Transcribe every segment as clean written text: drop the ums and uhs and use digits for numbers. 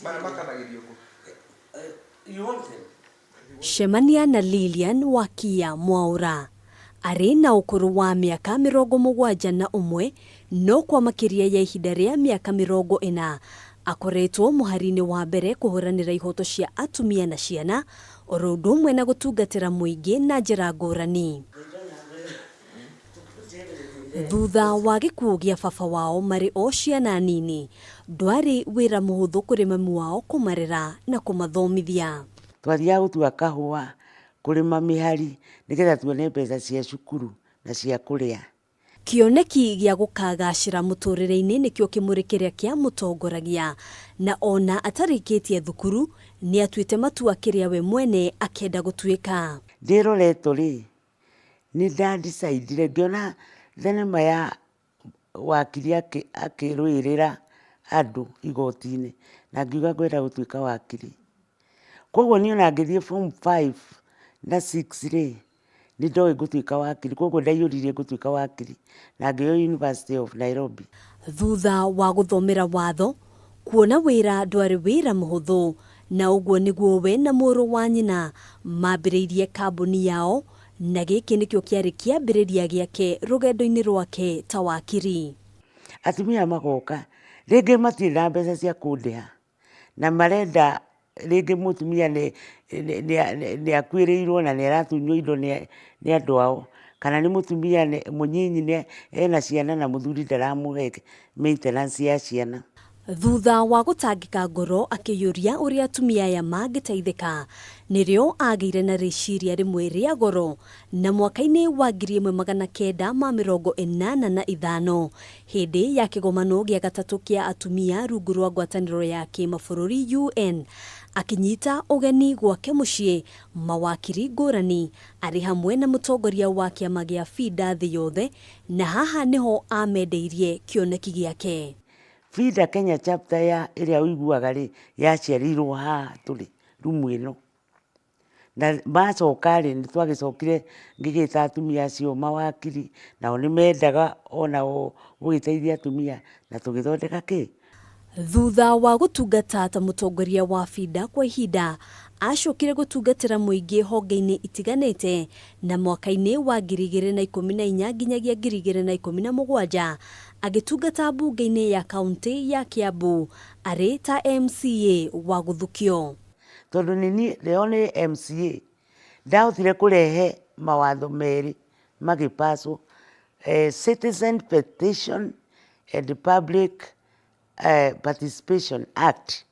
Maya makanagĩrio kũ? You want them? Cemania na Lilian Wakia Mwaura arĩ na ũkũrũ wa mĩaka 71, no kwa makĩria ya ihinda rĩa mĩaka 40 akoretwo mũhari-inĩ wa mbere kũhũranĩra ihoto cia atumia na ciana, oro ũndũ ũmwe na gũtungatĩra mũingĩ na njĩra ngũrani. Thutha wa gĩkuũ gĩa baba wao marĩ o ciana nini, ndwarĩ wĩra mũhũthũ kũrĩ mami wao kũmarera na kũmathomithia. Twathiaga gũtua kahũa, kũrĩma mĩhari, nĩgetha tuone mbeca cia cukuru na cia kũrĩa. Kĩoneki gĩa gũkagacĩra mũtũrĩre-inĩ nĩkĩo kĩmũrĩ kĩrĩa kĩamũtongoragia, na ona atarĩkĩtie thukuru nĩatuĩte matua kĩrĩa we mwene akenda gũtuĩka. Ndĩ Loreto rĩ, nĩ nda decide ngĩona thenema ya wakiri akĩrũĩrĩra andũ igoti-inĩ, na ngiuga ngwenda gũtuĩka wakiri. Koguo niĩ ona ngĩthiĩ form 5 na 6 rĩ, nĩ ndoĩ ngũtuĩka wakiri, koguo ndaiyũririe ngũtuĩka wakiri na ngĩoywo University of Nairobi. Thutha wa gũthomera watho, kuona wĩra ndwarĩ wĩra mũhũthũ, na ũguo nĩguo we na mũrũ wa nyina mambĩrĩirie kambuni yao, na gĩkĩ nĩkĩo kĩarĩ kĩambĩrĩria gĩake rũgendo-inĩ rwake ta wakiri. Atumia magoka, rĩngĩ matirĩ na mbeca cia kũndĩha, na marenda rĩngĩ mũtumia nĩ akuĩrĩirwo na nĩ aratunywo indo nĩ andũ ao, kana nĩ mũtumia mũnyinyi ena ciana na mũthuri ndaramũhe maintenance ya ciana. Thutha wa gũtangĩka ngoro akĩyũria ũrĩa atumia aya mangĩteithĩka, nĩrĩo agĩire na rĩciria rĩmwe rĩa goro, na mwaka-inĩ wa 1985, hĩndĩ ya kĩgomano gĩa gatatũ kĩa atumia rungu rwa ngwatanĩro ya kĩmabũrũri UN, akĩnyita ũgeni gwake mũciĩ mawakiri ngũrani arĩ hamwe na mũtongoria wa kĩama gĩa FIDA thĩ yothe, na haha nĩho amendeirie kĩoneki gĩake. FIDA Kenya chapter ya ĩrĩa ũiguaga rĩ, yaciarĩirwo haha tũrĩ rumu ĩno. Na macoka rĩ, nĩ twagĩcokire ngĩgĩta atumia acio mawakiri, nao nĩ mendaga onao gũgĩteithia atumia, na tũgĩthondeka kĩ? Thutha wa gũtungata ta mũtongoria wa FIDA kwa ihinda, acokire gũtungatĩra mũingĩ honge-inĩ itiganĩte, na mwaka-inĩ wa 2014 nginyagia 2017 agĩtungata mbunge-inĩ ya kaunti ya Kiambu arĩ ta MCA wa gũthukio. Tondũ nĩ niĩ the only MCA ndahotire kũrehe mawatho merĩ magĩpaswo, Citizen Petition and Public Participation Act.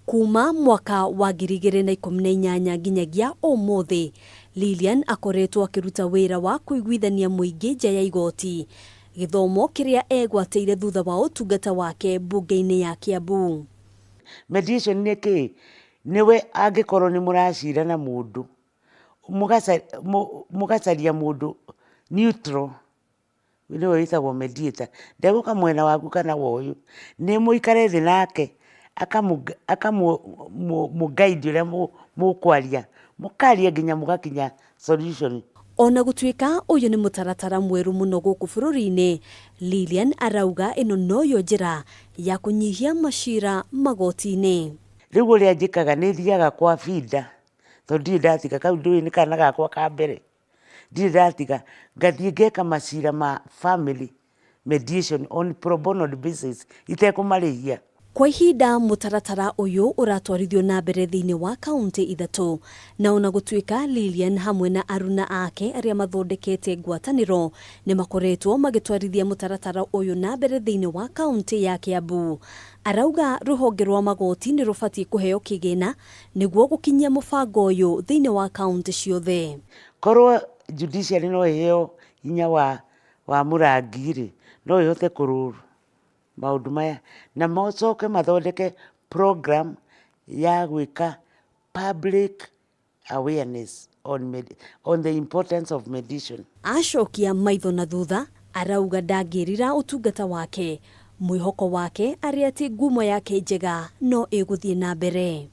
Kuma mwaka wa 2018 nginyagia ũmũthĩ, Lilian akoretwo akĩruta wĩra wa kũiguithania mũingĩ nja ya igoti, gĩthomo kĩrĩa egwatĩire thutha wa ũtungata wake mbunge-inĩ ya Kiambu. Mediation nĩ kĩĩ? Nĩwe angĩkorwo nĩ mũracira na mũndũ, mũgacaria mũndũ neutral, nĩwe wĩtagwo mediator, ndegũka mwena waku kana wa ũyũ, nĩ mũikare thĩ nake, akamũ guide ũrĩa mũkwaria, mũkaria nginya mũgakinya solution. Ona gũtuĩka ũyũ nĩ mũtaratara mwerũ mũno gũkũ bũrũri-inĩ, Lilian arauga ĩno noyo njĩra ya kũnyihia macira magoti-inĩ. Rĩu ũrĩa njĩkaga, nĩ thiaga kwa FIDA, tondũ ndirĩ ndatiga, kau ndũĩ nĩ kana gakwa ka mbere, ndirĩ ndatiga, ngathiĩ ngeka macira ma family mediation on pro bono basis itekũmarĩhia. Kwa ihinda mũtaratara ũyũ ũratwarithio na mbere thĩinĩ wa kaunti ithatũ, na ona gũtuĩka Lilian hamwe na aruna ake arĩa mathondekete ngwatanĩro nĩ makoretwo magĩtwarithia mũtaratara ũyũ na mbere thĩinĩ wa kaunti ya Kiambu, arauga rũhonge rwa magoti nĩ rũbatiĩ kũheo kĩgĩna nĩguo gũkinyia mũbango ũyũ thĩinĩ wa kaunti ciothe. Korwo judiciary no ĩheo hinya wa mũrangi rĩ, no ĩhote kũrũra maũndũ maya, na macoke mathondeke program ya gwĩka public awareness on the importance of mediation. Acokia maitho na thutha, arauga ndangĩrira ũtungata wake, mwĩhoko wake arĩ atĩ ngumo yake njega no ĩgũthiĩ na mbere.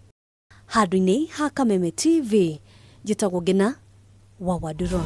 Handũ-inĩ ha Kameme TV, njĩtagwo Ngina wa Wandũrũ.